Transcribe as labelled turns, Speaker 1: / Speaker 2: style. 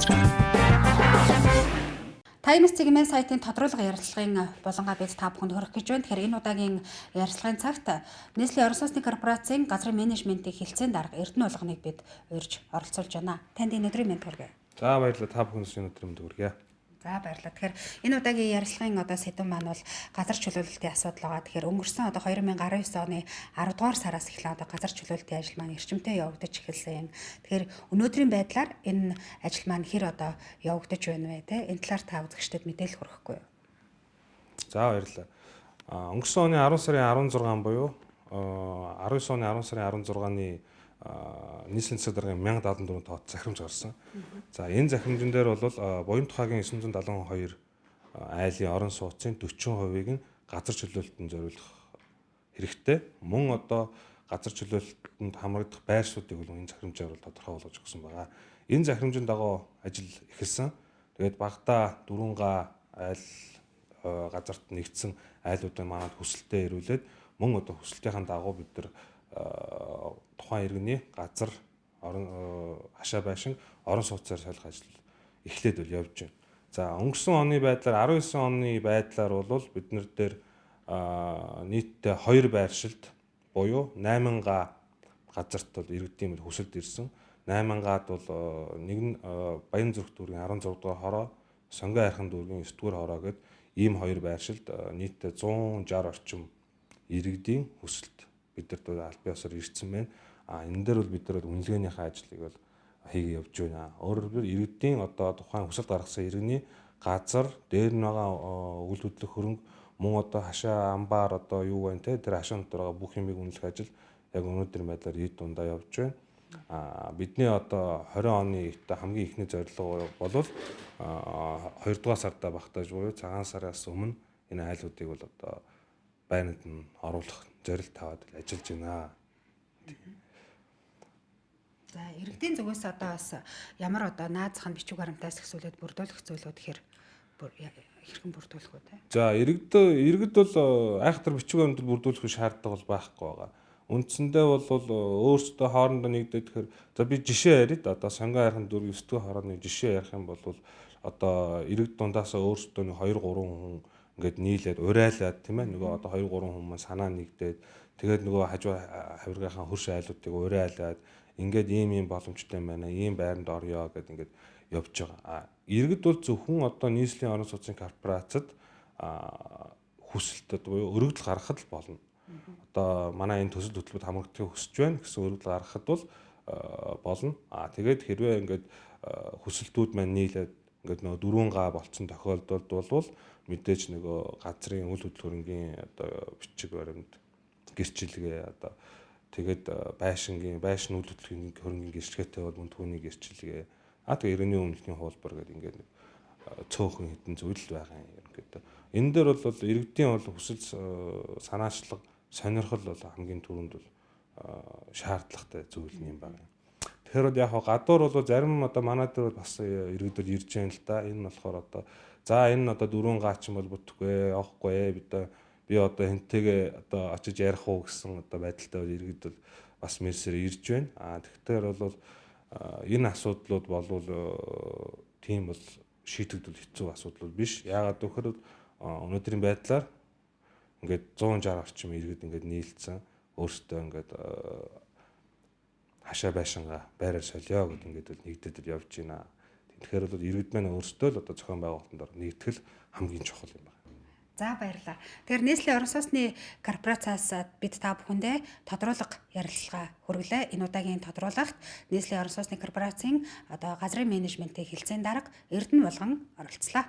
Speaker 1: Times цэгмэн сайтын тодруулга ярилцлагын булангаа бид та бүхэнд хүргэх гэж байна. Тэгэхээр энэ удаагийн ярилцлагын цагт Nestle орон сууцны корпорацийн газрын менежментийн хэлтсийн дарга Эрдэнэ Улганыг бид урьж оролцуулж байна. Танд энэ өдрийн мэнд хүргэе.
Speaker 2: За, баярлалаа. Та бүхнээс энэ өдрийн мэнд хүргэе.
Speaker 1: За, баярлалаа. Тэгэхээр энэ удаагийн ярилцлагын одоо сэдэв маань бол газар чөлөөлөлтийн асуудал байгаа. Тэгэхээр өнгөрсөн одоо 2019 оны 10 дугаар сараас эхлэн одоо газар чөлөөлтийн ажил маань эрчимтэй явагдаж эхэлсэн. Тэгэхээр өнөөдрийн байдлаар энэ ажил маань хэр одоо явагдаж байна вэ те? Энэ талаар та үзэгчдэд мэдээлэл хүргэхгүй юу?
Speaker 2: За, баярлалаа. Өнгөрсөн оны 10 сарын 16 буюу 19 оны 10 сарын 16-ны нийслэлийн засаг даргын 1074 тоод захирамж гарсан. За, энэ захирамжин дээр бол Буян тухайгийн 972 айлын орон сууцын 40%-ийг нь газар чөлөөлтөнд зориулах хэрэгтэй. Мөн одоо газар чөлөөлтөнд хамрагдах байршуудыг бол энэ захирамжаар бол тодорхой болгож өгсөн байгаа. Энэ захирамжийн дагуу ажил эхэлсэн. Тэгээд багадаа 4 га айл газарт нэгдсэн айлуудын манад хүсэлтээ ирүүлээд, мөн одоо хүсэлтийн дагуу бид нар тухайн иргэний газар орон хашаа байшин орон сууцаар солих ажил эхлээд бол явж байна. За, өнгөрсөн оны байдлаар, 19 оны байдлаар бол бид нар дээр нийтдээ 2 байршилд буюу 8 га газарт бол иргэдийн хүсэлт ирсэн. 8 гад бол нэг нь Баян зүрх дүүргийн 16 дугаар хороо, Сонгон хайрхан дүүргийн 9 дугаар хороо гээд ийм хоёр байршилд нийтдээ 160 орчим иргэдийн хүсэлт бидэрт бол аль биесээр ирсэн байна. А энэ дээр бол бид нар үнэлгээнийхээ ажлыг бол хийгээ явж байна. Өөрөөр хэлбэл, иргэдийн одоо тухайн хүсэлт гаргасан иргэний газар дээр нь байгаа үйл хөдлөх хөрөнгө, мөн одоо хашаа, амбар, одоо юу байна те, тэр хашаан дотор байгаа бүх юмыг үнэлэх ажил яг өнөөдөр байдлаар эд дундаа явж байна. А бидний одоо 20 оны хамгийн эхний зорилго бол 2 дугаар сарда багтааж буюу цагаан сараас өмнө энэ айлуудыг бол одоо байранд нь оруулах зорилт тавиад ажиллаж байна.
Speaker 1: За, иргэдийн зүгээс одоо бас ямар одоо наад зах нь бичиг баримтаас эхлүүлээд бүрдүүлэх зүйлүүд хэрхэн бүрдүүлэх вэ те?
Speaker 2: За, иргэд бол айхтар бичиг баримтад бүрдүүлэх шаардлага бол байхгүй байгаа. Үндсэндээ бол өөрсдөө хоорондоо нэгдээд, тэгэхээр за би жишээ яриад, одоо Сонгон хайрхан дүүргийн 9 дугаар хорооны жишээ ярих юм бол одоо иргэд дундаасаа өөрсдөө нэг 2 3 хүн ингээд нийлээд урайлаад, тийм ээ, нөгөө одоо 2 3 хүн маань санаа нэгдээд, тэгээд нөгөө хажуу хавиргийнхаа хөрш айлуудыг урайлаад, ингээд ийм ийм боломжтой юм байна, ийм байранд орё гэд ингээд явж байгаа. Иргэд бол зөвхөн одоо нийслэлийн орон сууцны корпорацид хүсэлтэд буюу өргөдөл гаргахад л болно. Одоо манай энэ төсөл хөтөлбөрт хамрагдахыг хүсэж байна гэсэн өргөдөл гаргахад бол болно. А тэгээд хэрвээ ингээд хүсэлтүүд маань нийлээд ингээд нөгөө 4 га болцсон тохиолдолд бол мэдээж нөгөө газрын үйл хөдлөх хөрөнгийн одоо бичиг баримт гэрчилгээ, одоо тэгээд байшингийн байшин үйл хөдлөх хөрөнгийн гэрчилгээтэй бол мөн түүний гэрчилгээ, а тэгээ иргэний өмнөхийн хуулбар гэдэг ингээд нэг цөөхөн хідэн зүйл байгаа юм ерөнхийдөө. Энэ дээр бол иргэдийн бол хүсэл, санаачлаг, сонирхол бол хамгийн түрүүнд бол шаардлагатай зүйл юм байна. Тэгэхээр бол яг гадуур бол зарим одоо манай дээр бол бас иргэд бол ирж байна л да. Энэ нь болохоор одоо за энэ нь одоо 4 гаачин бол бүтэхгүй, явахгүй, би одоо хэнтэйгээ одоо очиж ярих уу гэсэн одоо байдалтай бол иргэд бол бас мэрсээр ирж байна. А тэгэхээр бол энэ асуудлууд болвол тийм бол шийдэгдвэл хэцүү асуудал биш. Яагаад гэвэл өнөөдрийн байдлаар ингээд 160 орчим иргэд ингээд нийлцсэн, өөрсдөө ингээд хашаа байшингаа байраар солио гэд ингээд бол нэгдээд явж байна. Тэгэхээр бол иргэд маань өөрсдөө л одоо зохион байгуулалтанд ор нэгтгэл хамгийн чухал юм байна.
Speaker 1: За, баярлалаа. Тэгэхээр Nestle орон сууцны корпорациас бид та бүхэндээ тодруулга ярилцлага хүргэлээ. Энэ удаагийн тодруулагт Nestle орон сууцны корпорацийн одоо газрын менежментийн хэлтсийн дарга Эрдэнэ Булган оролцлоо.